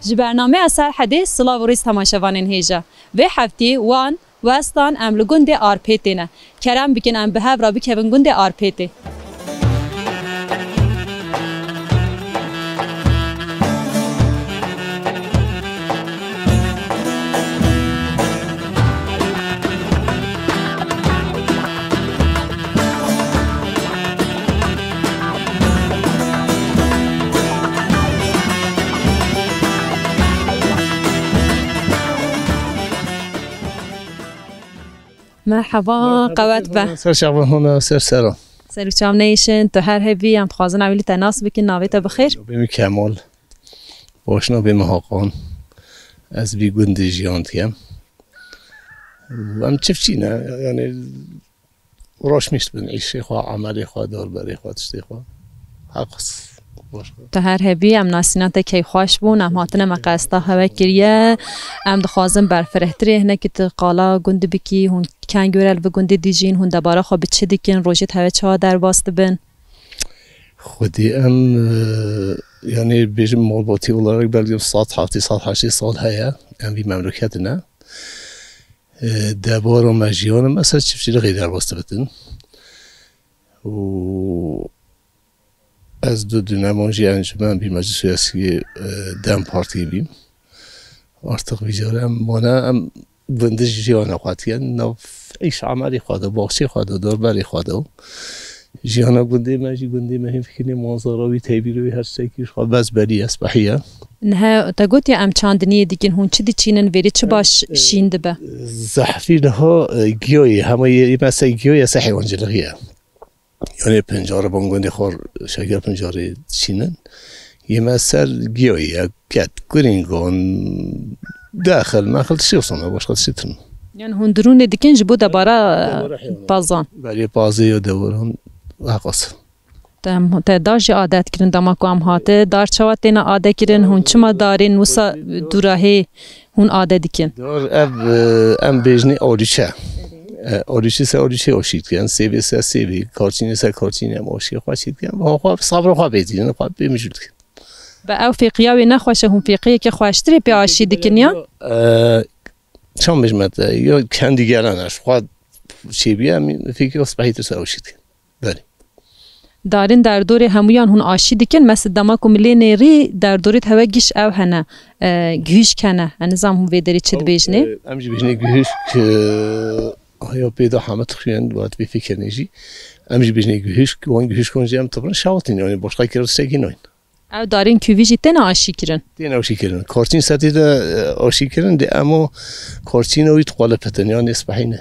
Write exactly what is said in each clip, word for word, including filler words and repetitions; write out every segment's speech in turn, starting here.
Ji bernameya Serhedê silav û rêz temaşevanên hêja. Vê heftê Wan, Westan em li gundê Arpêtê ne. Kerem bikin em bi hev re bikevin gundê Arpêtê. Merheba, qewet be. Ser çavan hona, ser sera. Ser û çav neyşin, tu her hebî, em dixwazin ewilî te nas bikin, navê te bi xêr? Navê min Kemal. Baş navê min Hakan. Ez vî gundê jiyan dikem. Em çiftçî ne, yani uğraşmış bin, îşê xwe, emelê xwe, dorberê xwe, tiştê xwe. Heqis. Baş. Tu her hebî, em nasîna te keyxweş bûn, em hatine me qesta hewe kiriye. Em dixwazin berfirehtirê hinekî tu qala gund bikî, hûn kengî were li vi gundê dijîn, hûn debara xwe bi çi dikin, rojê di hewe çawa derbas dibin? Xwedî em, e, yani bêjim malbatî olarak belki sed heftê, sed heştê sal heye, em vî memleket ne. E, debara me jiyana me ser çiftçîlixê derbas dibitin. Û ez du döneman jî encûmen bî, Meclîs Siyasî, e, DEM Partî bîm. Artık vî carê em wana em gundê jiyana xwe dikin. Nav îş emelê xwe de, baxçê xwe de, dorberê xwe de. Jiyana gundê me jî, gundê me hîn fikirî manzara wî, tevîrê wî her tiştekî ji xwe bes berî ye, spehî ye. Niha te gotiye em çandiniyê dikin, hûn çi diçînin, vêrê çi baş şîn dibe? Zehfî niha, e, giyoyê, hema yê, yê me se giyoyê se heywancilixî ye. Yani pencarê van gundê xor, şeker pencarê çînin. Yê me ser giyoyê ye, ket, kurîngan, dexil, mexil, tiştê wisa ne, başqa tiştê tune. Yani hûn dirûnê dikin ji bo debara, debara heywanan, pazan. Berê pazê ya dewaran, heqas. Te, te dar jî adet kirin, dema ku em hate, dar çawa têne ade kirin, hûn çima darên wisa dûrahê hûn ade dikin? Dar ev, e, em bêjinê alîçe. E, alîçe se alîçe aşî dikin, sêvê se sêvê, karçînê se karçînê em aşiyê xwe çî dikin. Xwe, xwe, sabra xwe bêdînin, xwe bê mijûl dikin. Be ew fêqiya wê nexweş e, hûn fêqiyeke xweştirê pê aşî dikin ya? E, çend bêjime te, ya kendî gelen e, ji xwe çêbiye, em fêqiya spehîtir se aşî dikin. Belê. Darên derdorê hemûyan hûn aşî dikin, mesela dema ku milê nêrî derdorê di hewe giş ew hene, e, guhişk hene. Ez nizanim hûn vê derê çi dibêjinê? Ew, e, em jî bêjinê guhişk, e, haya pê de heme dixuyen, wat vê fêkenê jî. Em jî bêjinê guhişk, wan guhişkan jî em tibrin şawitîn, yani başqa kir tiştekî nayên. Ew darên kûvî jî têne aşî kirin? Têne aşî kirin. Karçîn setê de, e, aşî kirin, dê emo karçîna wî diqwelipitin, yan nêspehîne.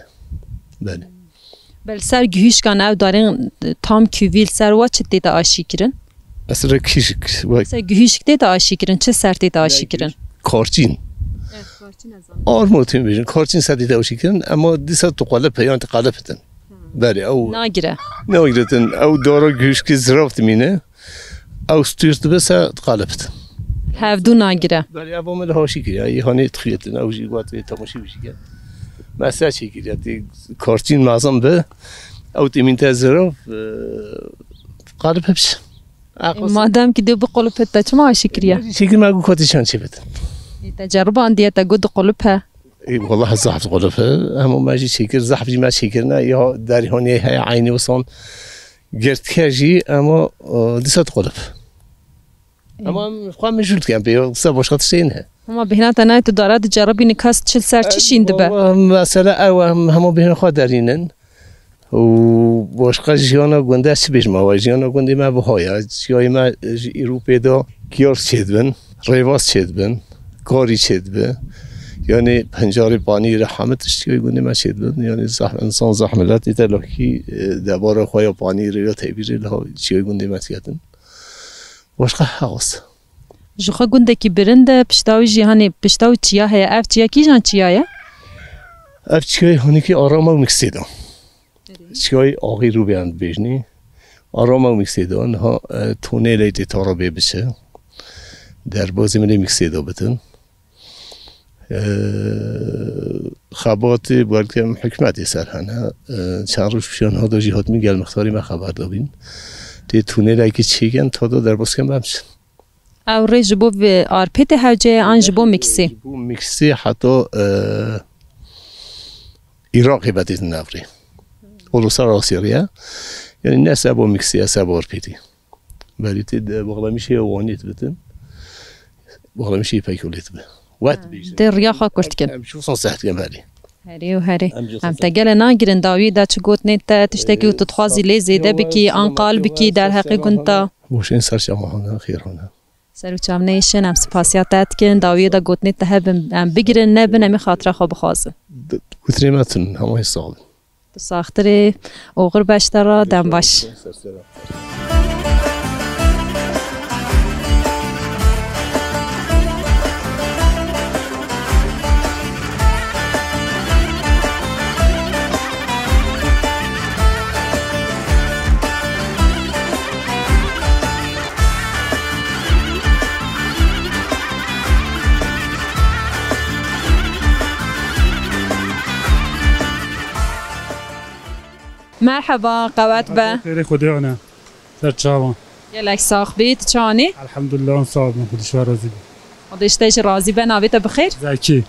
Belê. Be li ser guhîşkan ew darên, e, tam kûvî li ser wa çi tê de aşî kirin? Mesela kîşik, wek. Mesela guhîşk tê de aşî kirin, çi ser tê de aşî kirin? Karçîn. Evet, karçîn ez zanim. Armut tê bêjin, karçîn setê de aşî kirin, ema dîsa diqwelipe, yan diqelipitin. Belê, ew nagire. Nagiritin. Ew dara guhîşkê zirav dimîne. Ew stûr dibe se diqelibit. Hevdû nagire. Belê, ev me li haşî kiriye. Yê hanê dixuyetin. Ew jî got vê temaşî bijî ke. Me ser çêkiriye. Tê kartîn mezin bi. Ew têmîn te zirav, e, qelib hepş. E, madem ki dê biqulip te çima aşî kiriye? Çêkir me got kotî çend çê bitin. E, te ceribandiye te got diqulip he. Ê, wallahî zehf diqulip he. Hemû me jî çêkir, zehf jî me çêkirine. Ya derî hanê heye eynî wisa girtike jî, ema, e, dîsa diqulip. Ê. Ema em xwe mijûl dikin pê, wisa başqa tiştê ne. Hema bêhna te nayê tu dara diceribînî kas çi li ser çi şîn dibe? Wallahî mesele ew e, em hemû bêhna xwe derînin. Û başqa jiyana gundê çi bêjim, ew e, jiyana gundê me buha ye. Çiyayê me ji îro pê de kiyar çêdibin, rêvas çêdibin, karî çêdibe. Yanî pencarê panî re heme tiştiyê gundê me çêdibin. Yanî zeh-, însan zehmet dîte, lakî, e, debara xwe ya panî re ya tevî re liha çiyayê gundê me diketin. Başqa hewas. Ji xwe gundekî bilind e, pişta wî jî, hanê, pişta wî çiya heye. Ev çiya kîjan çiya ye? Ev çiyayê hanekî Arama û Miksê de. Çiyayê Axî Rûbê em dibêjinê. Arama û Miksê de niha, e, tunelê tê tara bê biçe. Derbazê min ê Miksê de bitin. E, xebatê belkî em hikûmetê ser hene. E, çend roj pişiyan hada jî hatmî gel mixtarî me xeber dabîn. Tê tunelekî çêkin, tada derbas kin bem çin. Ew rê ji bo vê Arpêtê hewce ye an ji bo Miksê? Ji bo Miksê heta, e, Iraqê vedîtin ev rê. Uluslararası rê. Yani ne sebo Miksê, sebo Arpêtê. Berî tê de Baxlamişê Wanê dibitin. Baxlamişê Pekûlê dibe. Wet bêjin. Dê riya xwe kurt kin. Em çû san seht kem herî. Herî û herî. Em çû san Em te seht. Gele nagirin dawiyê de çi gotinê te, tiştekî Ee, tu dixwazî lê zêde bikî, an qal bikî, derheqê gund te. Boşên ser çavan hana, xêr hana. Ser û çavneyê şin em spasiya te dikin, dawiyê de gotinê te hebin, em bigirin, nebin, em ê xatira xwe bixwazin. Gotinê me tun, hema hê sax bin. Tu saxtirê, oxir beşte ra, dem baş. Merheba, qewet be. Xêrê Xwedê ane. Ser çavan. Gelek sax bî, tu çawanî? Elhamdulillah, sax bin, Xwedê ji we razî be. Xwedê ji te jî razî be, navê te bi xêr? Zekî.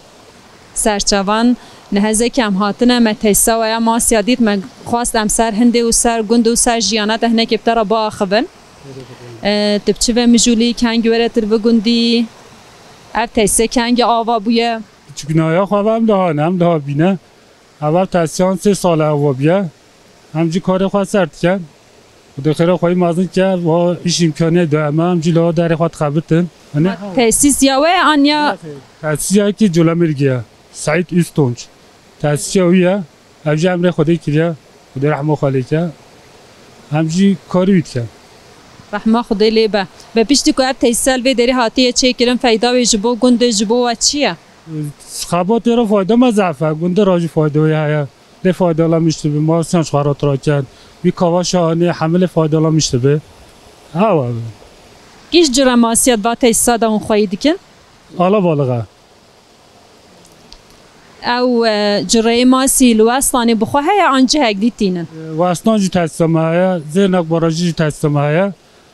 Serçavan, nihe zekî em hatine, me tesîsa we ya Masiya dît, me xwest em ser hindê û ser gund û ser jiyana te hinekê bi te re biaxivin. E, tu bi çi ve mijûlî, kengî were tu li vi gundî? Ev tesîse kengî ava bûye? Çiknaya xwe ve em daha ne, em daha bîne. Eva tesîsan sê sal e ava bûye. Em jî karê xwe ser dikin. Xwedê xêra xweyî mezin ke, va îş îmkaniyê daye me, em jî li derê xwe dixebitin. Hani tesîs ya we ye an ya? Tesîs ya ki Colemêrgê ye. Seîd Üstunç. Tesîs ya wî ye. Ev jî emrê Xwedê kiriye. Xwedê rehma xwe lê ke. Em jî karî wî dikin. Rehma Xwedê lê be. Be piştî ku ev tesîs li vê derê hatiye çêkirin, feyda wê ji bo gundê, ji bo we çi ye? Xebatê re fayda me zehf e, gundê re jî fayda wê heye. Lê faydalanmış dibe, masiyan ji xwe re tira ken. Wî kava şahanê hemilê faydalanmış dibe. Ew e. Kîş cure masiya di va tesîsa de hûn xweyî dikin? Ala balığı. Ew, e, cureyê masî li Westanê bi xwe heye an cihek dî tînin? E, Westan jî tesîsa me heye, Zêrnak Barajî jî tesîsa me heye.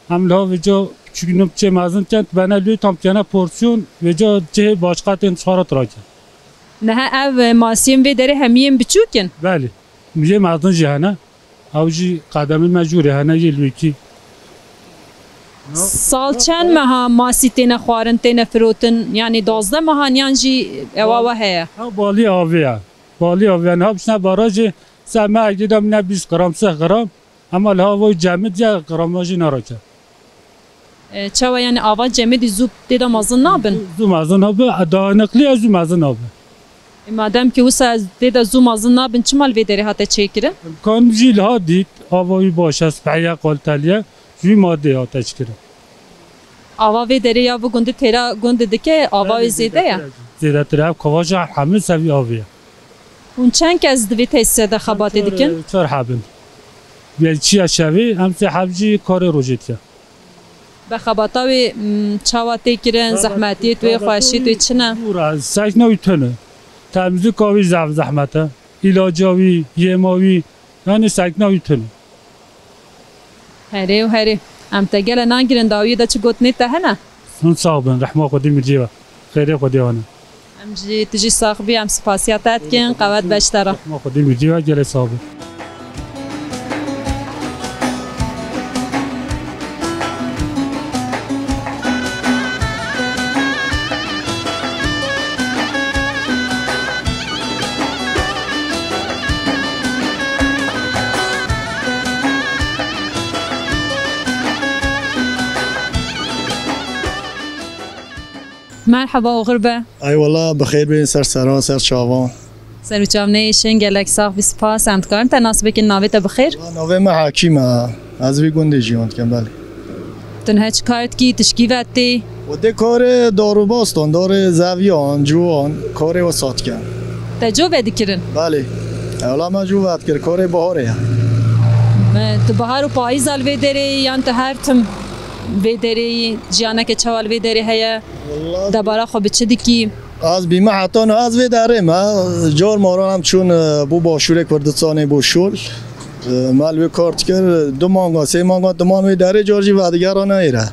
Em li havê ca çûkî nû biçê mezin ken, bene lê tam kene porsiyon, vê ca cihê başqetên dişwara tira ken. Niha ev, e, masiyên vê derê hemiyên biçûk in? Belê. Yê mezin jî hene. Ew jî qedemên me jûrê hene, yê lûkî. Sal çend meha masî têne xwarin, têne firotin? Yanî duwazdeh mehan yan jî ewa we heye? Ew balî avê ye. Balî avê ye. Niha biçine barajê, se mehekê de bine bîst gram, sih gram. Ema li hava cemid ya grama jî narake. E, çawa yani ava cemidî zû tê de mezin nabin? Zû mezin nabe, dayanıklı ya zû mezin nabe. E, madem ki wisa tê de zû mezin nabin, çima li vê derê hate çêkirin? Kan jî liha dît, ava wî baş e, spehî ye, kaliteli ye, ji wî madê hate çêkirin. Ava vê derê ya vî gundî têra gundî dike, ava wê zêde ye? Zêdetir e, ev kavaja hemî sevî avê ye. Hûn çend kes di vê tesîse de xebatê dikin? Çar heb in. Yê çiya şevê, em sê heb jî karê rojê dikin. Be xebata wê, m, çawa tê kirin, zehmetiyê wê, xweşiyê wê çi ne? Sekna wî tune. Temizlika wî zehf zehmet e. Îlaca wî, yêma wî, yanî sekna wî tune. Herê û herê. Em te gele nagirin, dawiyê de çi gotinê te hene? Hûn sax bin, rehma Xwedê mircê we. Xêrê Xwedê wane. Em jî, tu jî sax bî, em spasiya te dikin, qewet be ji te re. Rehma Xwedê mircê we, gelê sax bin. Merheba, oxir be. Eyvallah, bi xêr bên, ser seran, ser çavan. Ser û çav neyê şên, gelek sax bî, spas. Em dikarin te nas bikin, navê te bi xêr? Navê me Hakîm e. Ez vî gundê jiyan dikim, belê. Tu niha çi kar dikî, tu ji kî ve tê? Xwedê karê darûbastan, darê zeviyan, ciwan, karê wisa dikin. Te cû vedikirin? Belê. Ewla me cû vedikir, karê baharê ye. Me, tu bahar û payîza li vê derê yî, yan tu her tim vê derê yî, jiyaneke çawa li vê derê heye? Wallahî. Debara xwe bi çi dikî? Ez bîme heta niha ez vê derê me. Car maran em çûn, e, bo başûrê Kurdistanê bo şol. E, me li wê kar dikir, du manga, sê manga diman wê derê, car jî vedigera neyê re.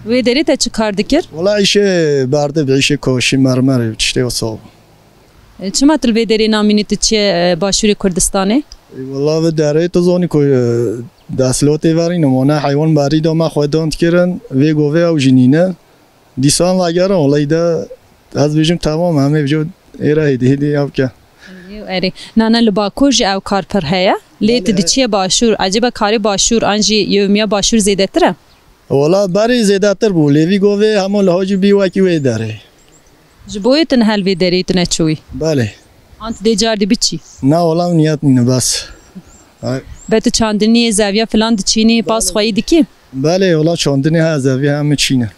Wê derê te çi kar dikir? Wela îşê berdib, îşê koşî, mermerê, tiştê wisa. E, çima tu li vê derê namînî, tu çiye, e, başûrê Kurdistanê? E, wela vê derê tu zanî ku, e, destlotê verî nimane heywan berî de me xwedan dikirin, vê govê ew jî nîne. Dîsan vegerin, wela de ez bêjim temam, em ê vêca êre hêdî hêdî ew ke. Erê, nane li Bakur jî ew kar pir heye. Lê tu Belê. diçiye başûr, ecêba karê başûr an jî yewmiya başûr zêdetir e? Wela berê zêdetir bû, lê vî govê hemû li hocî bî wekî wê derê. Ji bo yê tu niha li vê derê tu neçûyî? Belê. An tu dê cardî biçî? Na, wela niyet nîne bes. Ay. Be tu çandiniyê, zeviya filan diçînî, pas Belê. xweyî dikî? Belê, wela çandinê ha zeviya hemû çîne.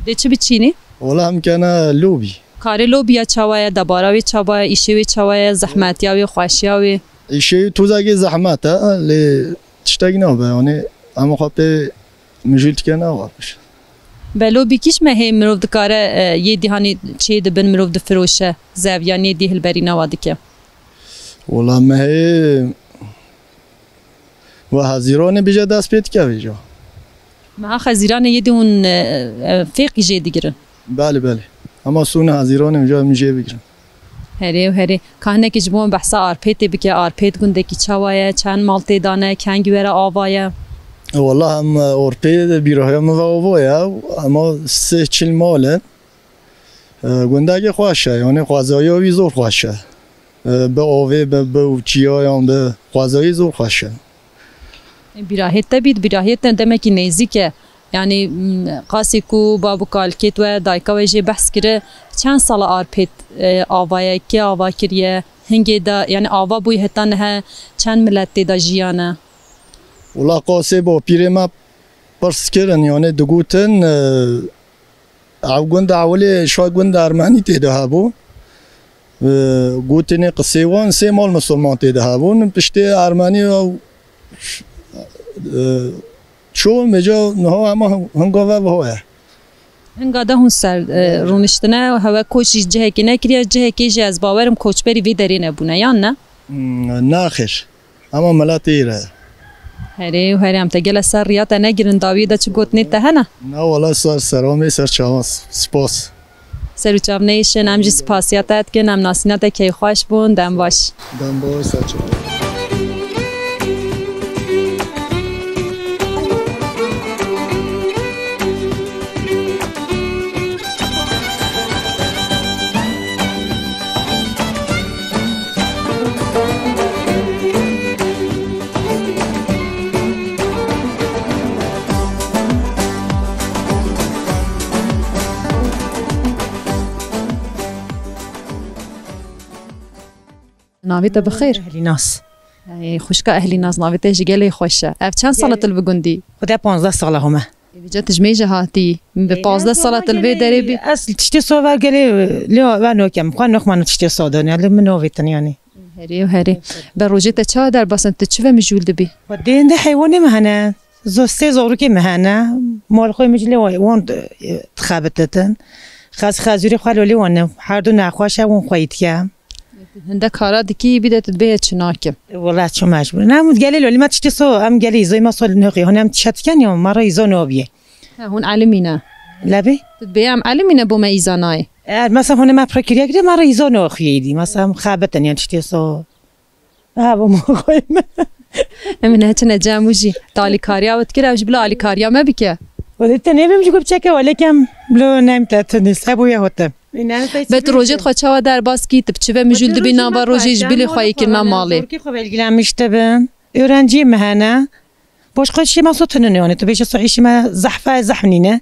Dê çi biçînî? Wela em kene lobî. Karê lobiya çawa ye, debara wê çawa ye, îşê wê çawa ye, zehmetiya wê, xweşiya wê? Îşê wê tozekê zehmet e, lê tiştek nabe, yanî em xwe pê mijûl dike nabe. Be lobî kîş mehê mirov dikare, e, yê dî hanî çê dibin mirov difiroşe, zeviya nê dî hilberîna wa dike? Wela mehê Ve Hezîranê bije dest pê dike vêca. Meha Hezîranê yê dî hûn, e, e, fêqî jê digirin? Belê, belê. Hema sûna Hezîranê vêca em jê bigirin. Herê û herê. Ka hinekî ji bo me behsa Arpêtê bike. Arpêt gundekî çawa ye? Çend mal tê de ne? Kengî were ava ye? E, wela em, e, Orpê bîrahiya min ve ava ye. Hema sê çil mal in. E, gundekê xweş e, yanî xwezaya wî zor xweş e. E, bi avê, bi, bi çiyayan, bi xwezayî zor xweş e. Bîrahêt te bît, bîrahêt te demekî nêzîk e. Yanî, m, qasî ku bab û kalikêt we, dayika we jê behs kiri, çend sala Arpêt, e, ava ye, kê ava kiriye, hingê de, yanî ava bûyî heta niha çend milet tê de jiyane? Wela qasê bapîrê me pirs kirin, yanî digotin, e, Ew gund ewilê şa gund ermenî tê de hebû. Ee, gotinê qisê wan sê mal misilman tê de hebûn. Piştê ermenî ew, e, çû, mêca niha hema hinga ve viha ye. Hinga de hûn ser, e, rûniştine, hewe koç jî cihekê nekiriye, cihekê jî ez bawerim koçberî vê derê nebûne, yan ne? Hmm, naxêr. Ema miletê îre ye. Herê û herê, em te gele ser riya te negirin, dawiyê de çi gotinê te hene? Na wala, ser seramê, ser çavan, spas. Ser û çav neyişin, em jî spasiya te dikin, em nasîna te keyxweş bûn, dem baş. Dem baş, ser çavan. Navê te bi xêr? Ehlînas. Ey, xwişka Ehlînas, navê te jî gelê xweş e. Ev çend sal e tu li vî gundî? Xwedê panzdeh sala home. Ê, vêca tu ji mêje hatî? Bi pazdeh sala tu li vê derê bî? Ez tiştê sor ve gelê lê ve nokem. Xwe noxmano tiştê sor de, yanî min novêtin yanî. Herê û herê. Be rojê te çawa derbas in? Tu çi ve mijûl dibî? Xwedê hinde heywanê me hene. Zo-, sê zorokê me hene. Mal xwe mijûl lê wan, e, dixebititin. Xez-, xezûrê xwe lolê wan ne. Her du nexweş e, wan xweyî dike. Hinde kara dikî, bî de tu dibê çi nakim? E, wela çi mecbûr. Ne, gelê lolî me tiştê so, em gelê îzoyê me so nexwî. Hûn em tişe diken ya, me re îzo nabiyê. He, hûn elimîne. Lebê? Tu dibê em elimîne bo me îza nayê. Eğer mesela hûn me prekiriye gire, me re îzo naxwiyê dî. Mesela em xebitin yan tiştê so. Ha, bo me xweyî me. Em neçine cem û jî. Talîkariya we dikir, ew jî bila alîkariya me bike. Wele te nêbim jî ku biçeke welekem bilo nem te tenî. Sebûye hote. Be tu rojê xwe çawa derbas kî, tu bi çi ve mijûl dibî nava rojê ji bilî xweyî kirina malê? Zorkî xwe belgilenmiş te bin. Öğrenciyê me hene. Boş xwe şî me sotinine yani. Tu bêje so işî me zehfe, zehf nîne.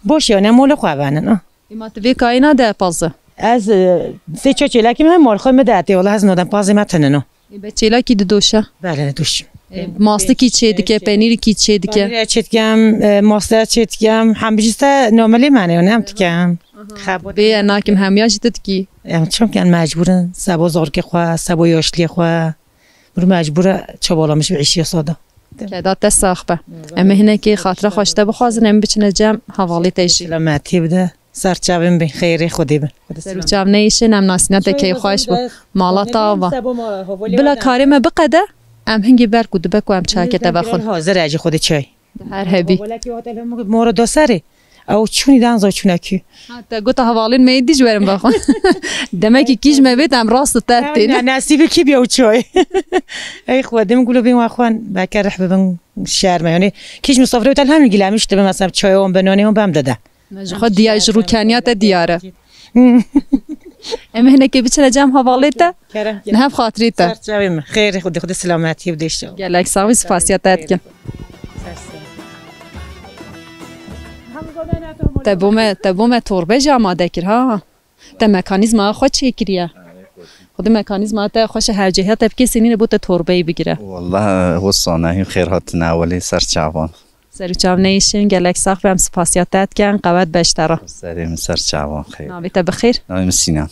Boş yani, mole xwe venin, ah. Ema tu vê kayê nade paze? Ez, e, sê ço çêlekî me mol xwe me dete, wala ez nodem pazê me tenino. Ê, be çêlekî didoşe? Belê, didoşim. Ê, mastikî çê dike, penîrikî çê dike? Penîre çê dikem, e, mastera çê dikem, hem bijî se nomelê me ne, ne em dikem. Xebû. Bê ye nakim hemiya jî tu dikî? Em çimken mecbûr in, sebo zorkê xwe, sebo yaşliyê xwe. Bir mecbûr e, çabalamiş bir işiye sada. Keda te sax be. Em ê hinekê xatira xwe ji te bixwazin, em biçine cem hevalê te jî. Selametî bide. Ser çavên bin, xêrê Xwedê bin. Ser û çav neyişin, em nasîna te keyxweş bû. Mala te ava. Bila karê me biqede, em hingê ber ku dibe ku em çayeke te vexwin. Hazir e jî Xwedê çay. Her hebî. Mora do serê. Ew çûnî dan zo çûne kî. Ha, te gota hevalên me yê dî ji werin vexwe. Demek ki kîj me bêt em rast li te têne. Ne, nesîbê kî biya û çay. Ey xwe, dem gulo bên wa xwan, beke rih bibin şer me. Yani kîj misafirê tel hem gilemiş dibe, mesela çay wan, benanê wan bem dede. Ne, ji xwe diya-, ji rûkeniya te diyar e. Hmm. Em hinekê biçine cem hevalê te. Kerem, kerem. Li hev xatirê te. Ser çavê min. Xêr, Xwedê, Xwedê selametî bide inşallah. Gelek sax bî, spasiya te dikin. Ser ser. Te bo me, te bo me torbe jî amade kir ha. Te mekanîzma xwe çêkiriye. Xwedê mekanîzma te xweş e, hewcêhiya te bi kesê nîne bo te torbeyê bigire. Wallah, wisa ne, hîn xêr hatine ewilî ser çavan. Ser û çav neyşin, gelek sax be, em spasiya te dikin, qewet be ji te re. Serê min ser çavan xêr. Navê te bi xêr? Navê min Sînan.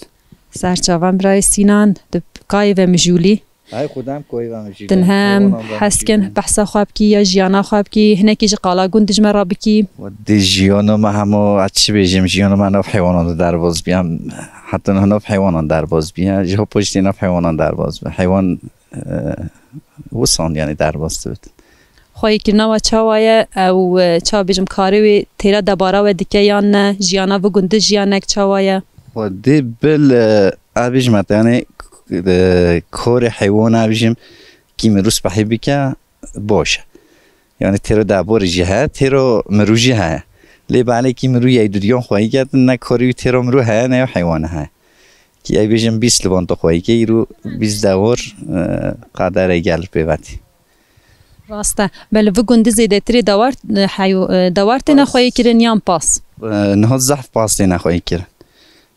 Ser çavan birayê Sînan, tu kayê ve mijûlî? Ay, xwedem koyê ve mijûlî. Din hem hez kin behsa xwe bikî ya jiyana xwe bikî, hinekî ji qala gund dijme re bikî. Di jiyana me hemû, ez çi bêjim, jiyana me nav heywanan de derbas bî. Em heta niha nav heywanan derbas bî. Ji ho piştî nav heywanan derbas bî. Heywan, e, wisan, yani derbas dibit. Xweyîkirina we çawa ye? Ew, e, çawa bêjim, karê wê têra debara we dike yan ne? Jiyana vi gundî jiyanek çawa ye? Xwedê bil, e, ez bêjim, heta, yani, e, korê heywan, ez bêjim, kî mirû spehî bike, baş e. Yani têro deborî jî heye, têro mirû jî heye. Lê belê kî mirû yey dudiyan xweyî ketin, ne korî wî têro mirû heye, ne ya heywanê heye. Ki ey bêjin bîst li van tu xweyî ke, îro bîst dewar, e, qadere gel pê vetî. Rast e. Belê vi gundî zêdetirê dewar, e, heyo-, e, dewar têne xweyî kirin yan pas? E, niha zehf pas têne xweyî kirin.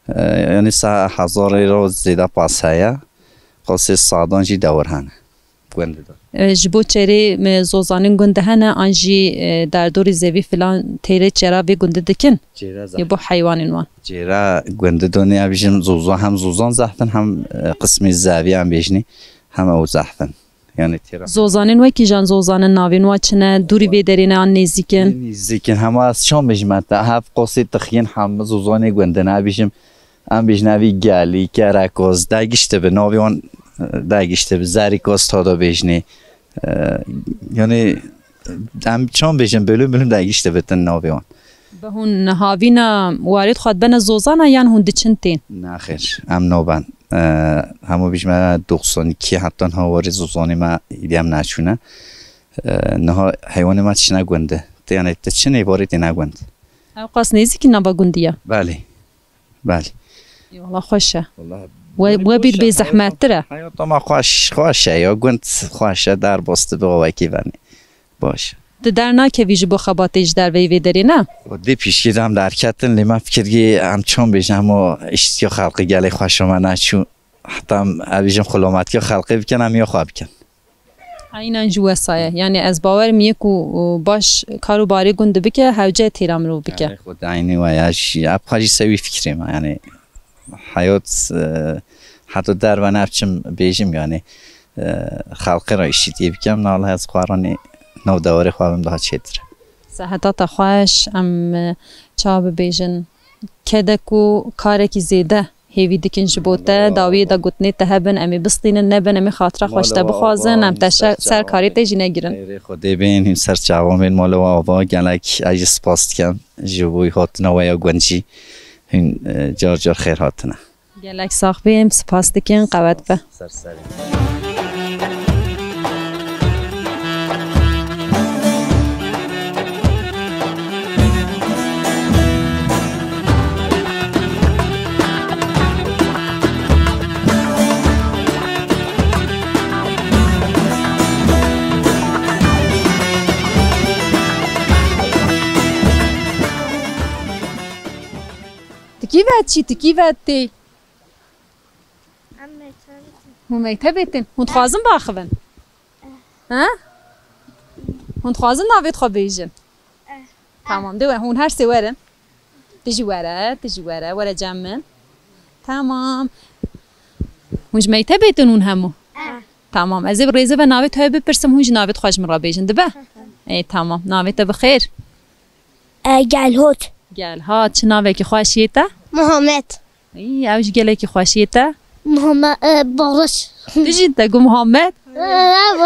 E, yani sa hezarê ro zêde pas heye. Qasê sadan jî dewar hene. Gundî de. E, ji bo çêrê, e, zozanên gund de hene, an jî, e, derdorî zevî filan têrê çêra vê gundî dikin? Çêra zehf. Yê bo heywanên wan. Çêra gundî de ne, em bêjin zoza, hem zozan zehf in, hem, e, qismê zevî em bêjinî, hem ew zehf in. Yani têra. Zozanên wekî jan zozanin navên wa çi ne, dûrî vê derê ne an nêzîk in? Nêzîk in, hema ez çawa bêjim, heta hev qasê tixiyên hem zozanê gundî ne, em bêjim, em bêjin evî gelî, kerekoz, degişt dibi, navê wan, e, degişt dibi, zerîkoz tada bêjinê. E, yani, em çawa bêjin, bölüm bölüm degişt dibitin navê wan. Bi hûn havîna warê xwe dibene zozana yan hûn diçin tên? Nexêr, em naben. E, hemû bêjime doxsan iki heta niha warê zozanê me îdî em neçûne. E, niha heywanê me çine gundî. Tê, yani, tu çinê warê têne gund. Ew qas nêzîkî nava gundî ye? Belê. Belê. Ê, wela xweş e. Wela We, we bîr bê zehmettir e. Heyata me xweş, xweş e ya, gund xweş e, derbas dibe wekî venê. Baş. Tu dernakevî ji bo xebatê ji derveyî vê derê, ne? Dê piştî de em derketin, lê me fikir kir em çawa bêjin, hemû îştiya xelqê gelê xweşa me neçû. Heta em, ez bêjim, xulametiya xelqê bikin, em ya xwe bikin. Eynen ji wesa ye. Yani ez bawer im yê ku, û, baş kar û barê gund dibike, hewce têra mirov bike. Erê xwe de eynî we ya. Jî, ev xwe jî sewî fikrê me. Yani heyat, e, heta derve ne biçim bêjim, yani, e, xelqê re îşîtiyê bikem, nala ez xwaranê nav dewarê xwe bim daha çêtir. Seheta te xweş, em, e, ça bibêjin, kede ku karekî zêde hêvî dikin ji bo te, dawiyê de gotinê te hebin, em ê bistînin, nebin, em ê xatira xwe ji te bixwazin, em te şer, ser karê te jî negirin. Xêrê Xwedê bên, hûn ser çavan bên, mala we ava, gelek ez jî spas dikim ji bo hatina we ya gund jî, hûn, e, car car xêr hatine. Gelek sax bê, em spas dikin, qewet be. Ser serê. Tu kî ve çî, tu kî ve tê? Em mektebê tê. Hûn mektebê tên? Hûn dixwazin biaxivin? Ha? Hûn dixwazin navê xwe bêjin? Eh. Tamam, de we, hûn her sê werin. Tu jî were, tu jî were, were cem min. Tamam. Hûn ji mektebê tên hûn hemû? Eh. Tamam, ez ê bi rêzê ve navê te bipirsim, hûn jî navê xwe ji min re bêjin, dibe? Ê, tamam, navê te bi xêr. E, Gelhot. Gelhat, çi navekî xweş yê te? Muhammed. Î, ew jî gelekî xweş yê te. Muhammed, e, Barış. Tu jî te got Muhammed? E,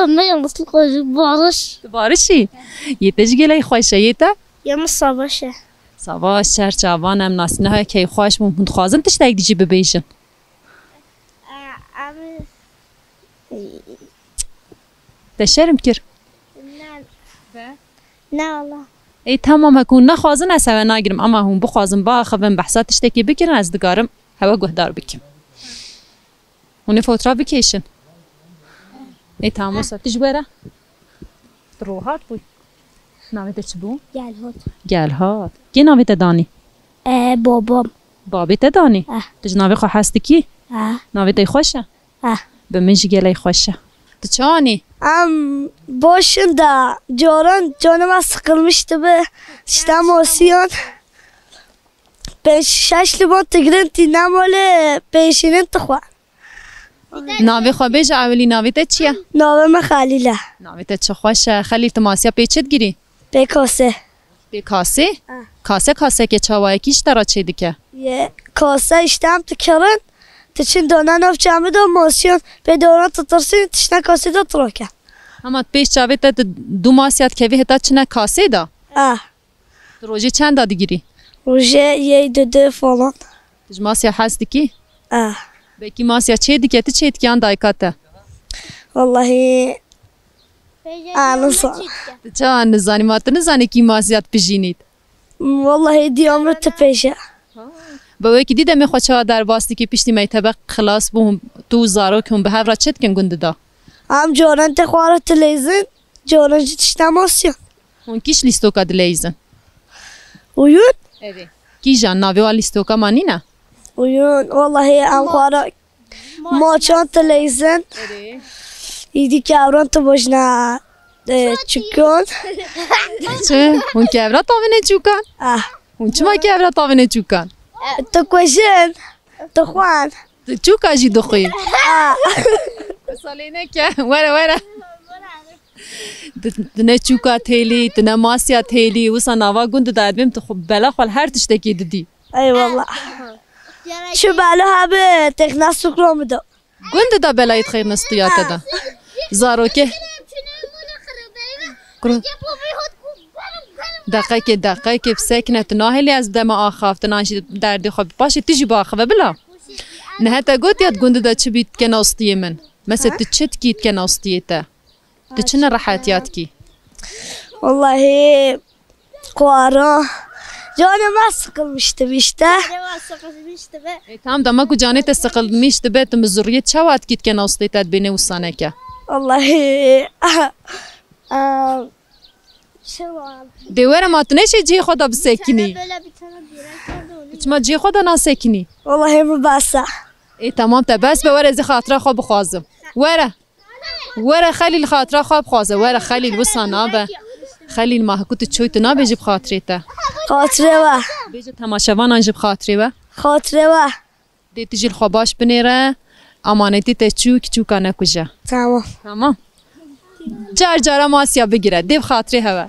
e, me yanlışlıkla Barış. Tu Barış î? Yê te jî gelekî xweş e, yê te? Ya Musa baş e. Sava, şer çavan, em nasîne, hey, keyfxweş bûn. Hûn dixwazin tiştek dî jî bibêjin? Te şerm kir? Ne. Ne Allah. Ê, tamam, hek hûn nexwazin, ez hewe nagirim, ama hûn bixwazin biaxivin, behsa tiştekî bikirin, ez dikarim hewe guhdar bikim. Hûn ê fotoğraf bikêşin. Ê, tamam, wisa tu ji were. Tu rohat bû. Navê te çi bû? Gelhat. Gelhat. Kê navê te danî? E, babam. Babê te danî? Eh. Tu ji navê xwe hez dikî? Eh. Navê te xweş e? Eh. Bi min jî gelek xweş e. Tu çi anî? Em boş in da, caran canê me sıkılmış dibe. Tişta masiyan. Pênc şeş limon tigrin tîne malê pêşînin tixwe. Navê xwe bêje ewilî, navê te çi ye? Navê me Xelîl e. Navê te çi xweş e. Xelîl, tu masiya pê çi digirî? Pê kasê. Pê kasê? Ha. Kase kaseke çawa ye, kî ji te re çê dike? Ye, kase îşte em dikirin, diçin dane nav çemê de masiyan pê dana ditirsîn, tiştine kasê de tirake. Hema pêş çavê te tu du masiya dikevî heta çine kasê de? Ha. Tu rojê çenda digirî? Rojê yek, du, du falan. Tu ji masiya hez dikî? Ah. Belkî masiya çê dike, tu çê dikî yan dayika te? Wallahî, a, nizan. Tu çawa nizanî? Ma tu nizanî kî masiya dipijînît? Wallahî, diya min tu pêşe. Bi wekî dî demê xwe çawa derbas dikî, piştî mektebe xilas bû, hûn, tu û zarok hûn bi hev re çi dikin gund de? Em caran tê xwara tileyzin, caran jî tişta masiyan. Hûn kîş lîstoka dileyzin? Oyun? Erê. Kîjan, navê wan lîstoka ma nîne? Oyun, wallahî em xwara maçan tileyzin. Erê. Îdî kevran tu bojna, e, çûkan. Çi? Hûn kevra tavîne çûkan? Ah. Hûn çima kevra tavîne çûkan? Tu kujin, tu xwan. Tu çûka jî dixwî? Ah. Salê neke. Were, were. Tu, tu ne çûka têlî, tu ne masiya têlî, wisa nava gund de dibêm, tu xwe bela xwe li her tiştekî didî. Eyvallah. Şu bela hebe texna sukro mi do. Gund de belayê dixeyirine stûya te de. Zarokê. Kuro. Deqekê, deqekê, bisekine, tu nahêlî ez bideme axaftinan jî derdê xwe bi paşê tu jî biaxive bila. Nihe te got ya di gund de çi bî dikene astiyê min. Mesela tu çi dikî dikene astiyê te? Tu çi nerehetîya dikî? Wallahî, xwara. Canê me sıkılmıştı işte. Canê me sıkılmıştı be. E, tamam, dema ku canê te sıkılmış dibe, tu mizuriyê çawa dikî dikene astiyê te dibêne wisa neke? Wallahî. Aa, şey var. Dê were ma tu neşê cihê xwe de bisekinî. Böyle bir tane börek vardı, onu... Tu çima cihê xwe de nasekinî? Wallahî min bes e. Ê, temam te bes be, were ez ê xatira xwe bixwazim. Were. Were Xelîl, xatira xwe bixwaze. Were Xelîl, wisa nabe. Xelîl, ma hiku tu çûy tu nabêjî bi xatirê te. Xatirê we. Bêje temaşevanan jî bi xatirê we. Xatirê we. Dê tu jî li xwe baş binêre. Amanetî te çûk, çûka nekuje. Tamam. Tamam. Car cara masiya bigire. Dê bi xatirê hewe.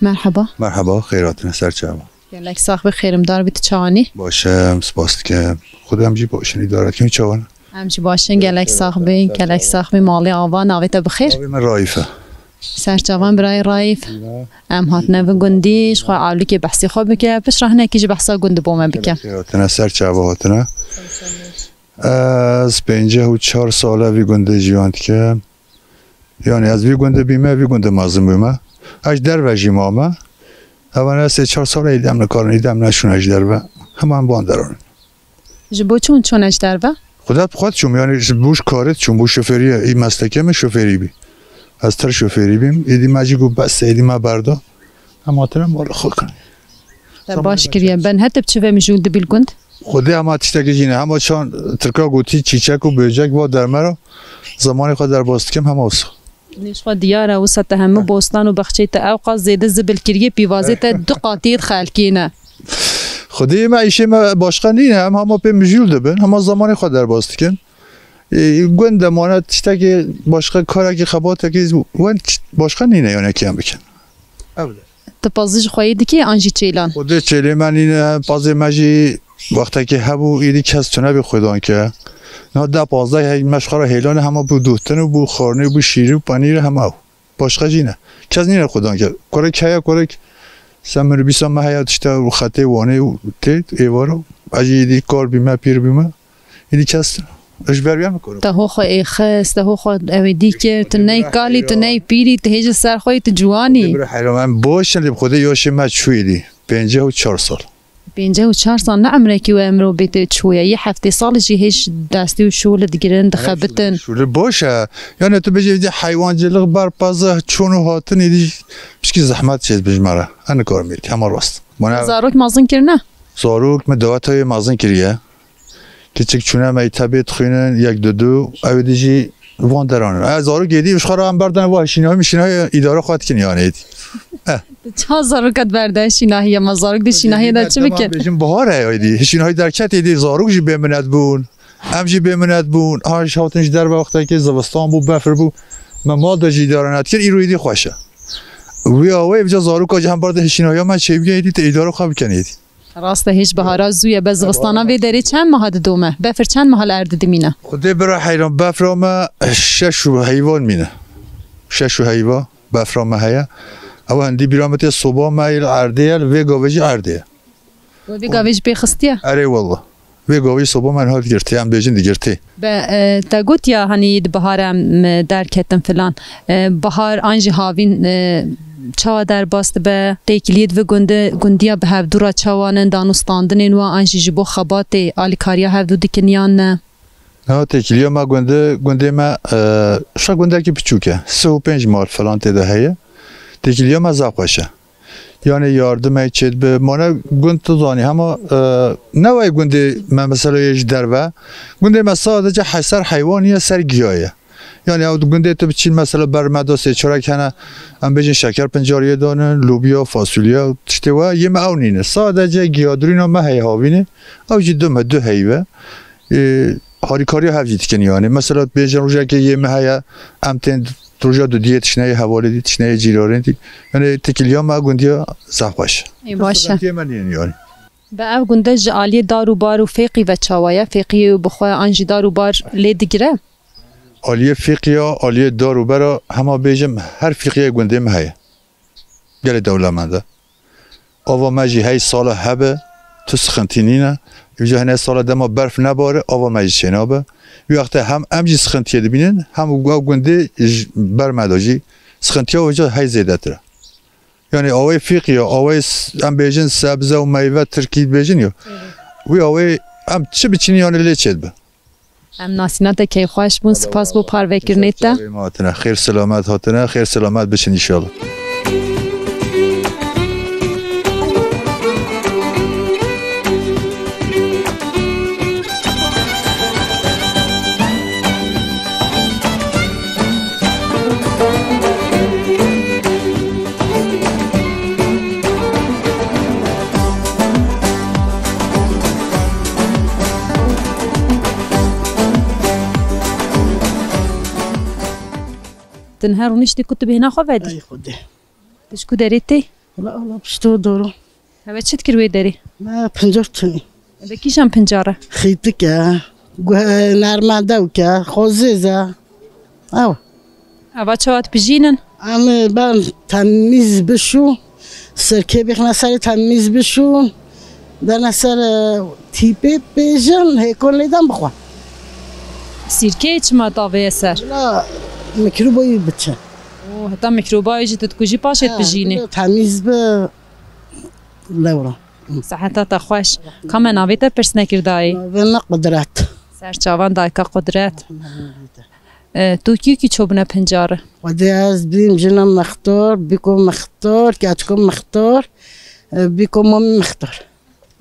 Merheba. Merheba, xêr hatine ser çava. Gelek sax be, xêrimdar bî, tu çawanî? Baş e, em spas dikim. Xwedê em jî baş in, îdare dikin, çawan? Em jî baş in, gelek sax bî, gelek sax bî, malê ava, navê te bi xêr? Navê min Raîf e. Ser çavan birayê Raîf. Em hatine vî gundî, ji xwe ewlikê behsê xwe bike, piştre hinekî ji behsa gund bo me bike. Gelek xêr hatine, ser çava hatine. Ez pênceh û çar sal e vî gundê jiyan dikim. Yanî ez vî gundê bîme, vî gundê mezin bûme. Ez ji derve jî mame. Evan ez sê çar sal e îdî em nikarin, îdî em neçûne ji derve. Hema em van deran. Ji bo çi hûn çûne ji derve? Xweda bi xwe çûm, yanî ji bo ji karê çûm, bo şofêriyê, î meslekê min şofêrî bî. Ez tir şofêrî bîm, îdî me jî got bes e, îdî me berda. Em hatine mala xwe kirin. Te baş kiriye. Ben hete bi çi ve mijûl dibî li gund? Xwedê hema tiştekî jî ne. Hema çan Tirka gotî çîçek û böcek va dermera. Zemanê xwe derbas dikim hema wisa. Nêşxa diyar e, wisa te hemû bostan û baxçeyê te ewqas zêde zibil kiriye, pîvazê te du qatî yê dixelkîne. Xwedê me îşê me başqa nîne, em hema pê mijûl dibin, hema zamanê xwe derbas dikin. Ê, gund de mane tiştekê başqa karekî xebatekî wen başqa nîne yanekî em bikin. Ew de. Tu pazî ji xweyî dikî an jî çêlan? Xwedê çêlê me nîne, pazê me jî wextekê hebû, êdî kes tune bê xwedan ke. Niha deh pazdeh hey me ji xwe re hêlane hema bû duhtin û bû xornê bû şîrî û penîrê hema ew. Başqa jî ne. Kes nîne xwedan ke. Kurek heye kurek. Sen minibîsa me heye tişta û xetê Wanê û tê êvara. Ez jî êdî kar bîme, pîr bîme. Êdî kes tune. Ez ji ber wê me kar. Te ho xwe êxist, te ho xwe ew ê dî kir, tu ney kalî, tu ney pîrî, tu hê ji ser xwe yî, tu ciwanî. Bira heyran, em baş in, lê bi Xwedê yaşê me çûyê dî. Pêncî û çar sal. Pêncî û çar sal ne emrekî we emro bê te çûye. Yê heftê salî jî hêj destî û şûlê digirin, dixebitin. Şûlê baş e. Yani tu bêjî vîdî heywancılık ber pazı çûn û hatin êdî pişkî zehmet çêt bi ji me re. En karim êdî, hema rast. Bana zarok mezin kirine? Zarok me daweta wê mezin kiriye. Kiçik çûne mektebê dixwînin, yek du du, ew dî jî van deran in. Ez zarok êdî ji xwe re em berdin va hişînahî mişînahî îdara xwe dikin yani êdî. Eh. Çawa zaroka diberde hişînahî ye? Ma zarok di hişînahî de çi bikin? Bêjin bahar e êdî. Hişînahî derket êdî zarok jî bêminet bûn. Em jî bêminet bûn. Ha ji hatin ji derve wextekê zivistan bû, befir bû. Me mal de jî îdara nedikin, îro êdî xweş e. Wî awayê vêca zaroka jî hem berdin hişînahiya me çêbike êdî te îdara xwe bikin êdî. Rast e, hêj bihara zû ye, be zivistana vê derê çend meha didome? Befir çend meha li erdê dimîne? Xwedê bira heyran, befra me şeş û heyvan mîne. Şeş û heyva befra me heye. Ew hindî bîra me tê soba me yê li erdê ye, li vê gavê jî erdê ye. We vê gavê jî pê xistiye? Erê wele. Vê gavê soba me niha digirtê, em bêjin digirtê. Be, e, te got ya, hanî di biharê em, e, derketin filan. E, bihar an jî havîn, e, çawa derbas dibe? Têkiliyê di vê gunde, gundiya bi hevdû re çawa ne? Danûstandinên wan an jî ji bo xebatê alîkariya hevdû dikin yan ne? Ha, têkiliya me gunde, gundê me, e, şa gundekî piçûk e. Sih û pênc mal filan tê de heye. Têkiliya me zaf xweş e. Yani yardim ey çêt bi. Mane gund tu zanî hema, e, ne wey gundê me mesela yê ji derve. Gundê me sadece he-, ser heywan ye, ser giya ye. Yani ew gundê tu biçîn mesela ber me da sê çarek hene, em bêjin şeker pincariyê danin, lobya, fasulye, tiştê we, yê me ew nîne. Sadece giyadirîna me heye havînê. Ew jî du me, du heyve. E, harîkariya hev jî dikin yani. Mesela bêjin rojekê yê me heye, em tên roja dudiyê tişneyê hevalê dî, tişneyê cîranê dî. Yani têkiliya me gundiya zaf xweş. Ê, baş e. Sıkıntıya me nînin yani. Be ev gunde ji aliyê dar û bar û fêqî ve çawa ye? Fêqî bi xwe an jî dar û bar lê digire? Aliyê fêqiya, aliyê dar û bera hema bêjim her fêqiyê gundê me heye. Gelê dewlemend e. Ava me jî hey sala hebe, tu sıkıntı nîne. Îja hene sala dema berf nebare, ava me jî çênabe. Wî wexte hem em jî sıkıntıyê dibînin, hem gu-, gundê ji ber me de jî sıkıntıya wêca hey zêdetir e. Yani awê fîqiya, awê s-, em bêjin sebze û meyve, tirkî dibêjin ya. Evet. Wî awê em çi biçînin yani lê çêdibe. Em nasîna te keyfxweş bûn, spas bo parvekirinê te. Çavê me hatine. Xêr selamet hatine, xêr selamet biçin înşallah. Tu niha rûniştî ku tu bêhna xwe vedî? Ay Xwedê. Tu ji ku derê tê? Wala, wala, pişto doro. Heve çi dikir wê derê? Me pincar çinî. Heve kîjan pincar e? Xîtik e. Guh-, nermendewk e. Xozêz e. Ew. Eva çawa dibijînin? Em ben temîz bişû. Sirkê bixne serê temîz bişûn. Dene ser, e, tîpê bêjin, hêkon lêdan bixwe. Sirkeyê çima davêye ser? La mikrobayî biçe. Oo, heta mikrobayê jî tu dikujî paşê dibijînê. Temîz bi lewra. Seheta te xweş. Ka me navê te pirs nekir dayê? Navê me Qudret. Ser çavan dayka Qudret. E, tu kî kî çobûne pincar? Xwedê ez bîm jina mextor, bîko mextor, keçko mextor, e, bîko mamî mextor.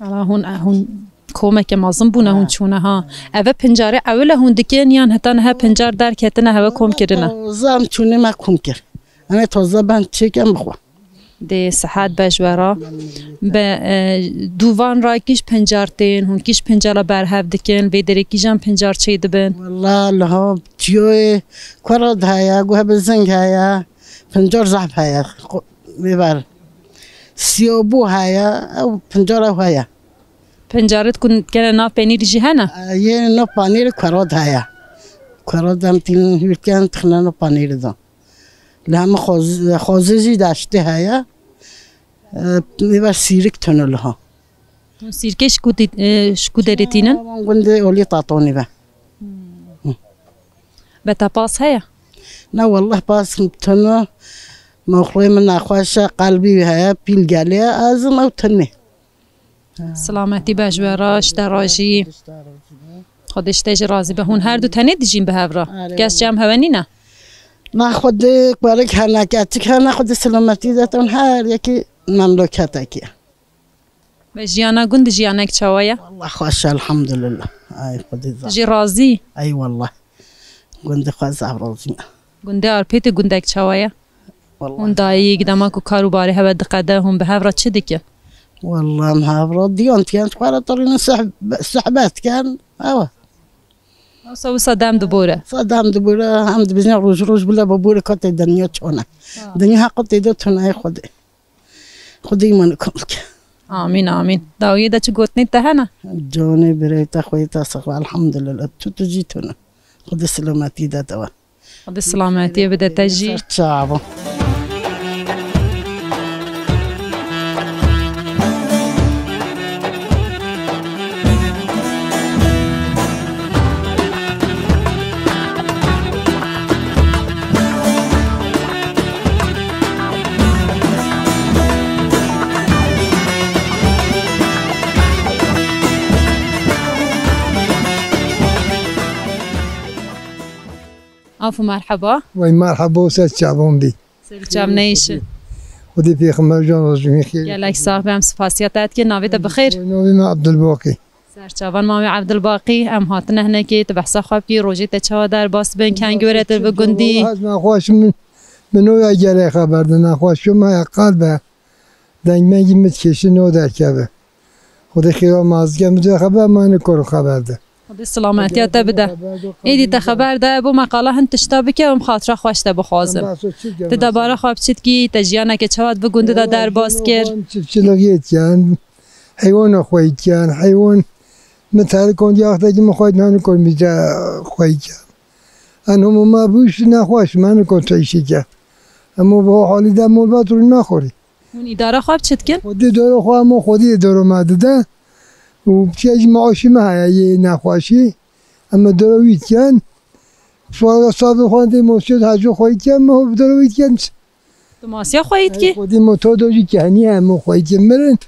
Ala hûn, hûn Komeke mezin bûne hûn çûne ha. Eve pincarê ewil e hûn dikin yan heta niha pincar derketine heve kom kirine? Taze em çûne me kom kir. Em ê taze ben çêkin bixwe. Dê sihet be ji we re. Be, e, dûvan re kîj pincar tên, hûn kîj pincara berhev dikin, vê derê kîjan pincar çê dibin? Wela liha çiyoyê kura de heye, guhebe zing heye, pincar zehf heye. Qo-, vê ver. Siyabû heye, ew pincar ew heye. Pincarit ku kene nav penîrî jî hene? E, yê nav panîrê kura de heye. Kura de em tînin hûrken tixine nav panîrê de. Li hemî xwaz-, xwazê jî deştê heye. E, ê ve sîrik tune liha. Hûn sîrkê ji ku dî-, e, ji ku derê tînin? Wan gundê Olî Tatonî ve. Be te pas heye? Na wallah pas tune. Moxlê min nexweş e, qelbî wî heye, pîl gelê ye, ez im ew tune. Silametî be ji we re, ji te re jî. Xwedê ji te jî razî be. Hûn her du tenê dijîn bi hev re? Kes cem hewe nîne? Na Xwedê kuerik hene, keçik hene, Xwedê silametî de ton her yekî memleketekî. Ve jiyana gund jiyanek çawa ye? Wallah xweş e, elhamdulillah. Ay Xwedê zaf. Tu jî razî? Ay wallah. Gundê xwe zaf razî me. Gundê Arpêtê gundek çawa ye? Wallah. Hûn dayîk, dema ku kar û barê hewe diqede, hûn bi hev re çi dikin? Wallah, em hev re diyan tiyan xwe re tirînin sehb-, sehbet ken. Ewa. Wisa wisa dem dibore. Sa dem dibore, em dibizin roj roj bile bibore ka tê dinya çone. Ha. Dinya heqa tê de tune Xwedê. Xwedê îman kom bike. Amîn, amîn. Dawiyê de çi gotinê te hene? Canê birê te xweyê te sax be, elhamdulillah. Tu tu jî tune. Xwedê silametî de te we. Xwedê silametiyê bide te jî. Ser çavan. Af û merheba. Wey merheba û ser çavan bî. Ser çav neyşin. Xwedê pêxember can razî xêr. Gelek sax be, em spasiya te dikin. Navê te bi xêr? Navê me Abdulbaqî. Serçavan mamê Evdilbaqî, em hatine hinekê, tu behsa xwe bikî, rojê te çawa derbas bin, kengî were tu li gundî? Wala ez nexweş im, min, min oya gelê xeber de, nexweşiyo me ya qelb e. Dengmengî min dikêşin, no derkeve. Xwedê xêra mazike min de xeber, ma nikor xeber de. Xwedê silametiya te bide. Êdî te xeber de, bo me qala hin tişta bike, em xatira xweş te bixwazim. Tu debara xwe bi çi dikî, te jiyaneke çawa di gundî de derbas kir? Çiftçilik yê dikin. Heywana xweyî dikin, heywan min terikon diyaxtekî min xweyî nani kormî de xweyî dikin. En hemû me bû îşî nexweş, me nikon te îşî ke. Hemû bi halî de mol vet rû nexorî. Hûn îdara xwe bi çi dikin? Xwedî doro xwe hemû xwedî doro me dide. Û piya jî maaşî me heye yê nexweşî. Em doro wî dikin. Suala sabir xwe dê mosiyot hacî xweyî dikin, me doro wî dikin. Tu masiya xweyî dikî? Xwedî motor do jî kehnî hemû xweyî mirin.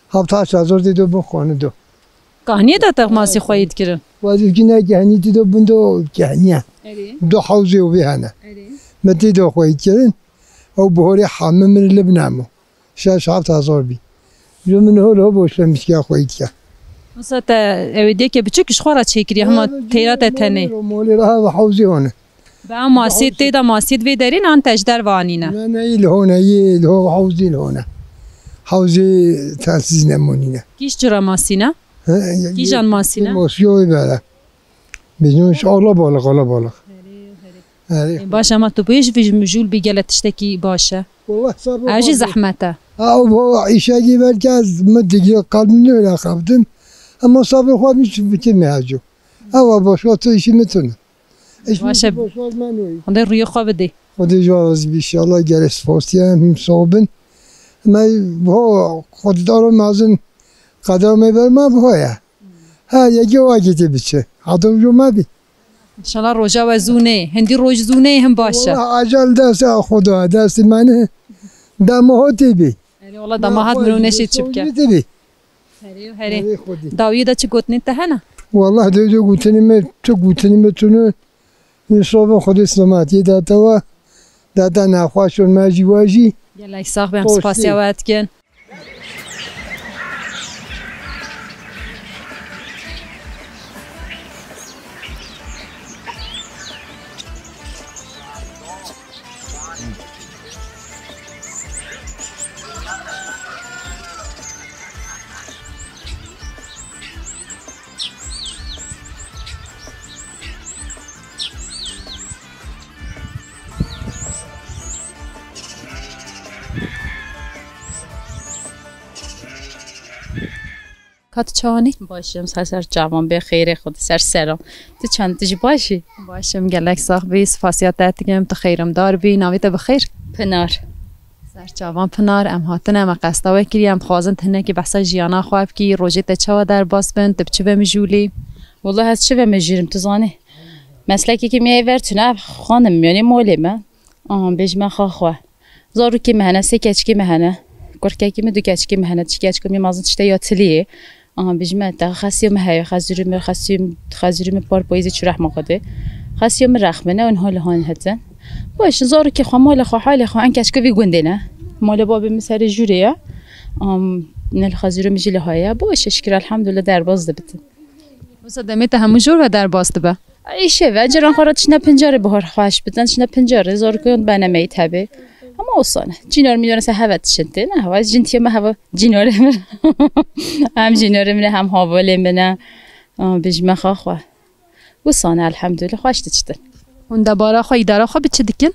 Heft heşt hezar dê do bin xane do. Kahniyê de te masî xweyî dikirin? Wazîfkî ne kehnî tê do bin do kehniye. Erê. Do hewzê û vê hene. Erê. Me tê do xweyî kirin. Ew bihorê heme min li bin hemo. Şeş heft hezar bî. Ji min hol ho boş ve mişkiya xweyî dike. Mesela te ew ê diyeke biçûk ji xwe re çêkiriye, hema têra te tenê. Molê re ha hewzê hone. Bi ew masiyê tê de masiyê vê derî nan te ji derve anîne? Ne, ne, î li hone, yê li ho, hewzê li hone. Hewzê telsîz nemonîne. Kîş cura masîne? He, Kîjan masîne? Mosiyoyê bere. Bizin alabalık, alabalık. Herê, herê. Herê. E, baş ama tu bûyê ji vî mijûl bî gele tiştekî baş e. Wallah, sabir. Ev jî zehmet e. Ha, o bu işe giverken mi digi kalbini öyle kaptım. Ama sabir koymuş bütün mevzu. Ama boş otur işimi tunu. Baş e. Xwedê rûyê xwe bidê. Xwedê ji we razî bî, inşallah, gelek spas dikim, hûn sax bin. Me ho, Xwedê daro mezin qedera me ber me bi ho ye. Her yekê o agê tê biçe. Heta jo me bî. İnşallah roja we zû nê. Hindî roj zû nê, him baş e. Wallah, ecel dest Xweda, destê me ne. Dema ho tê bî. Erê, wallah, dema hat min û neşê çi bike. Tê bî. Herê, herê. Herê Xwedê. Dawiyê de çi gotinê te hene? Wallah, dê, dê gotinê me, tu gotinê me tune. Înşallah Xwedê silametiyê date we, date nexweşon me jî we jî. Gelek sax be, em spasiya we dikin. Ka tu çawanî? Baş im, ser ser çavan bê, xêrê Xwedê ser seran. Tu çend, tu jî baş î? Baş im, gelek sax bî, spasiya te dikim, tu xêrimdar bî, navê te bi xêr? Pinar. Ser çavan Pinar, em hatine, me qesta we kiriye, em dixwazin tu hinekî behsa jiyana xwe bikî, rojê te çawa derbas bin, tu bi çi ve mijûl î? Wela ez çi ve mijûl im, tu zanî. Meslekekî me yê ver tune, ev xanim, yanî molê me. Aha, bêjime xa xwe. Zarokê me hene, sê keçikê me hene. Kurkekî me, du keçikê me hene. Çi keçikê me mezin tiştê ya tiliyê. Aha, bêjime te, xesiya me heye, xezûrê me, xesû-, xezûrê me par payîzê çû rehma Xwedê. Xesiya me rexmine, û niha li han hetin. Baş, zarokê xwe, malê xwe, halê xwe, en keçikê vî gundê ne. Malê babê min serê jûrê ye. Am, ne li xezûrê min jî li haye. Baş, şikir, elhamdulillah, derbas dibitin. Wisa demê te hemû jor ve derbas dibe? Îşê ve, ciran xwe re tiştine pincarê bihar xweş bidin, tiştine pincarê, zarokê wan bene meyit hebê. Ama olsun. Cînar mînar se heve tişin tê, ne heva, jin tiye me heva cînarê min. Hem cînarê min e, hem havalê min e. Ama bêjime xa xwe. Wisa ne, elhamdülillah, xweş diçitin. Hûn debara xwe, îdara xwe bi çi dikin?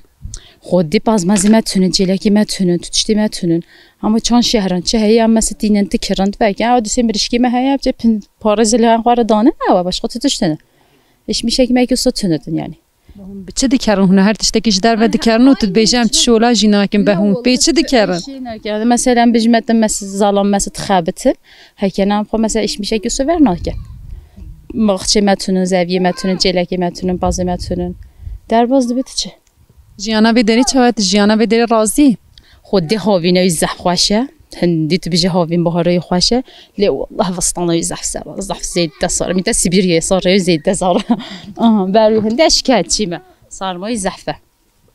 Xwedî pazmazî me tune, çêlekî me tune, tu tiştê me tune. Ama çand şehran, çi heye, em mese tînin, ti kirin, belkî, ew disê mirişkî me heye, çi pin-, parê zilhan xwe re danin, ew e, başqa tu tiştine. Îşmişekî me ki so tune din yani. Hûn bi çi dikerin? Hûn her tiştekî ji derve dikerin û tu dibêje em çi şola jî nakin be hûn. Pê çi dikerin? Şey nakin. Mesela em bijmetin, mes-, zalan mese dixebitin. Hekena em xwe mesela îşmişekî so ver nakin. Baxçê me tune, zeviyê me tune, çêlekê me tune, pazê me tune. Derbas dibe tu çi? Jiyana vê derê çawa, tu jiyana vê derê razî? Xwedê havîna wî zehf xweş e. Hindî tu bijî havîn bihara wî xweş e. Lê wallah vistana wî zehf sar, zehf zêde sar. Min te Sibîriyê sar, wî zêde sar. Aha, ber wî hindî ez şikayetçî me. Sarma wî zehf e.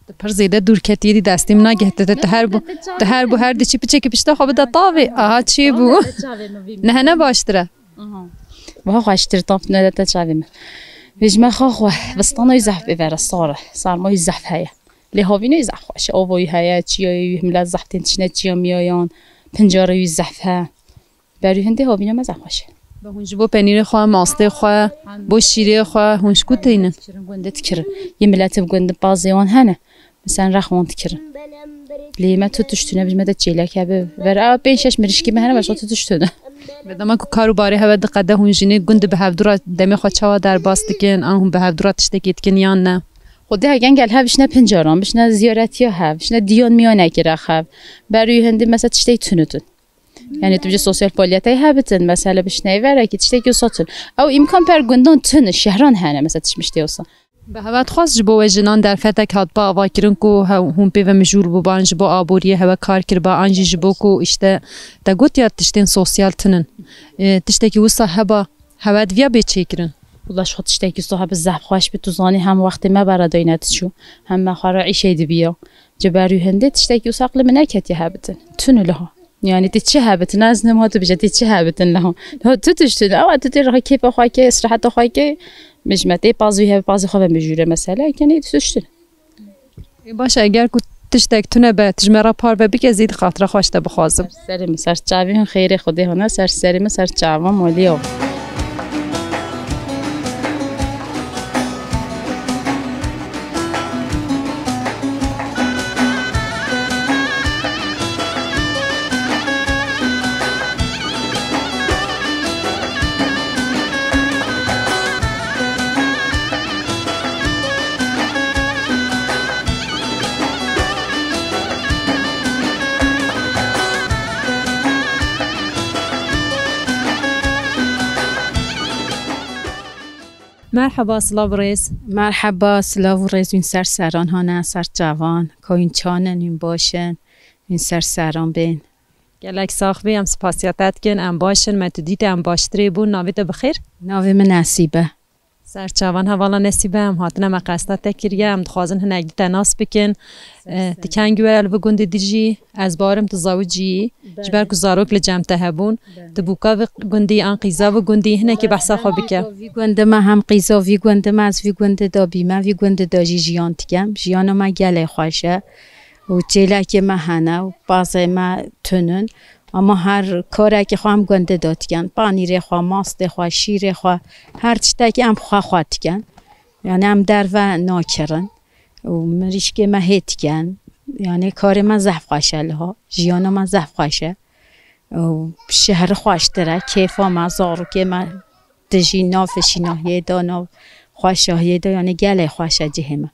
Tu pir zêde dûr ketiyê dî destê min nagihte te. Tu her bu, tu her bu her diçî piçekî pişta xwe bide tavê. Aha çê bû. Nehene baştir e. Aha. Wiha xweştir tam ne te çavê min. Vêjime xa xwe, vistana wî zehf bê vera sar e. Sarma wî zehf heye. Lê havînê zehf xweş e. Ava wî heye, çiya wî, millet zehf tên tişne çiya miyayan. Pincarê wî zehf he. Berî hindê havîna me zehf xweş e. Be hûn ji bo penîrê xwe, mastê xwe, bo şîrê xwe, hûn ji ku tînin? Dikirin, gundê dikirin. Yê milletê bi gundê pazê wan hene. Mesela rex wan dikirin. Lê me tu tişt tune, bijme de çêlek hebe. Ver a pênc şeş mirişkî me hene, başqa tu tişt tune. Be dema ku kar û barê hewe diqede, hûn jinê gund bi hevdû re demê xwe çawa derbas dikin? An hûn bi hevdû re tiştekê dikin yan ne? Xwedê hegen gel hev bişne pincaran, bişne ziyaretiya hev, bişne diyan miyanekî re hev. Berûyê hindî mesela tiştê tune tun. Yani tu bijî sosyal faaliyetê hebitin, mesela bişne verekî tiştekî wisa tun. Ew îmkan per gundan tune, şehran hene mesela tişt miştê wisa. Bi hewe dixwest ji bo we jinan derfetek hatba avakirin ku he-, hûn pê ve mijûl bûban, ji bo aboriyê hewe kar kiriba, an jî ji bo ku îşte te got ya tiştên sosyal tinin. E, tiştekî wisa heba hewe diviya bê çêkirin? Wela ji xwe tiştekî wisa hebe zehf xweş bi, tu zanî hem wextê me beredayne diçû, hem me xwe re îşê dibiya. Ji ber wî hindê tiştekî wisa aqlê min neketiye hebitin. Tune liha. Yani tê çi hebitin? Ez nema tu bije tê çi hebitin liha. Liha tu tiştin. Ewa tu tê reha kêfa xwe ke, istiraheta xwe ke. Mijmetê pazî hebe, pazî xwe ve mijûre mesela. Kenê tu tiştin. Ê, baş e, eger ku tiştek tune be, tu ji me re parve bike, zêdî xatira xwe ji te bixwazim. Serê min, ser çavê min, xêrê Xwedê hona, ser serê min, ser çavan maliya. Merheba, silav û rêz. Merheba, silav û rêz, wîn ser seran hane, ser çavan, ka wîn çanin, wîn başin, wîn ser seran bên. Gelek sax bî, em spasiya te dikin, em baş in, me tu dît, em baştirê bûn, navê te bi xêr? Navê min Nesîbe. Ser çavan hevala Nesîbe, em hatine me qesta te kiriye, em dixwazin hinek dî te nas bikin. Eh, tu kengî were li vî gundê dijî, ez bawerim tu zawicî yî, ji ber ku zarok li cem te hebûn. Tu bûka vî gundî an qîza vî gundî, hinekî behsa xwe bike. Vî gundê me hem qîza vî gundê me, ez vî gundê de bîme, vî gundê de jî jiyan dikem. Jiyana me gelê xweş e. û çêlekê me hene û pazê me tune in. Ama her karekî xwe em gundê de dikin. Panîrê xwe, mastê xwe, şîrê xwe, her tiştekî em xwe xwe dikin. Yani em derve nakirin. Û mirîşkê me hê dikin. Yani karê me zehf xweş e liha. Jiyana me zehf xweş e. Û şehri xweştir e, kêfa me, zarokê me dijî nav şînahiyê de, nav xweşahiyê de, yanî gelê xweş e cihê me.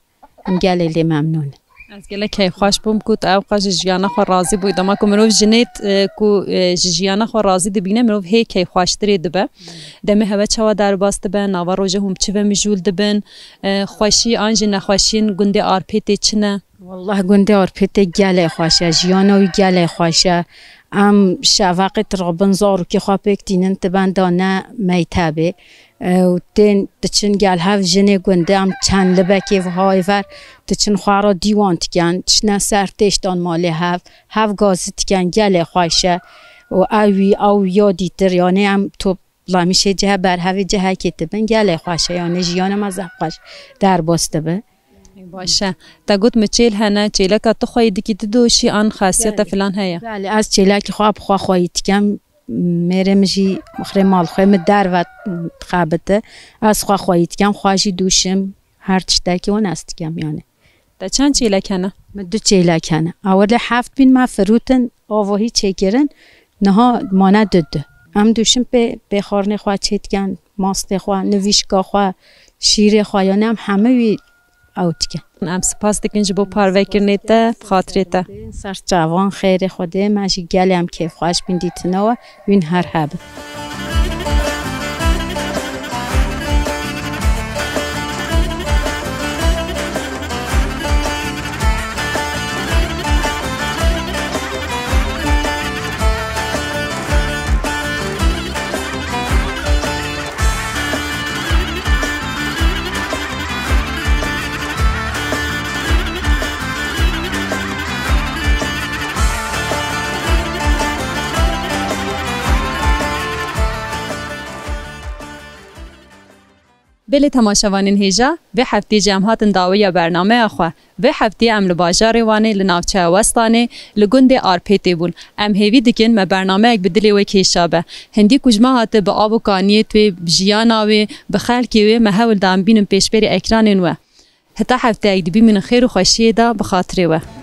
Em gelê lê memnûn in. Ez gelek keyfxweş bûm ku tu ew qas ji jiyana xwe razî bûyî. Dema ku mirov jinê, e, ku, e, ji jiyana xwe razî dibîne, mirov hê keyfxweştirê dibe. Demê hewe çawa derbas dibe, nava rojê hûn bi çi ve mijûl dibin, e, xweşî an jî nexweşiyên gundê Arpêtê çi ne? Wallah gundê Arpêtê gelê xweş e, jiyana wî gelê xweş e. Em şeveqê tirabin zarokê xwe pêk tînin, ti benda ne meytebê. E, û tên diçin gel hev jinê gundê, em çend libekê viha ê ver diçin xwe re dîwan dikin, diçine ser têştan malê hev, hev gazî dikin, gelê xweş e. Û ew wî, ew ya dîtir, yanî em top-, lamîşê cihe berhevê cihekê dibin, gelê xweş e, yanî jiyana me zehf xweş derbas dibe. Baş e. Te got mi çêl hene, çêleka tu xweyî dikî, tu doşî an xasiyeta Belê. filan heye? Belê, ez çêlekî xwe bi xwe xweyî dikim. Mêrê min jî xirê mal xwe min derve dixebite. Ez xwe xweyî dikim, xwe jî dûşim. Her tiştekî wan ez dikim yanî. Te çend çêlek hene? Min du çêlek hene. Ewilê heft bîn me firûtin, avahî çêkirin. Niha mane du du. Em dûşim pê, pê xwarinê xwe çê dikin, mastê xwe, nivîşka xwe, şîrê xwe, yanî em hemû wî ew dikin. Em spas dikin ji bo parvekirinê te, bi xatirê te. Ser çavan xêrê Xwedê, me jî gelê em kêfxweş bin dîtina we, wîn her hebin. Belê temaşevanên hêja, vê heftê jî em hatin dawiya bernameya xwe. Vê heftê em li bajarê Wanê, li navçeya Westanê, li gundê Arpêtê bûn. Em hêvî dikin me bernameyek bi dilê we kêşa be. Hindî ku ji me hate bi av û kaniyê wê, bi jiyana wê, bi xelkê wê, me hewl da em bînin pêşberî ekranên we. Heta hefteyek dî bimînin xêr û xweşiyê de, bi xatirê we.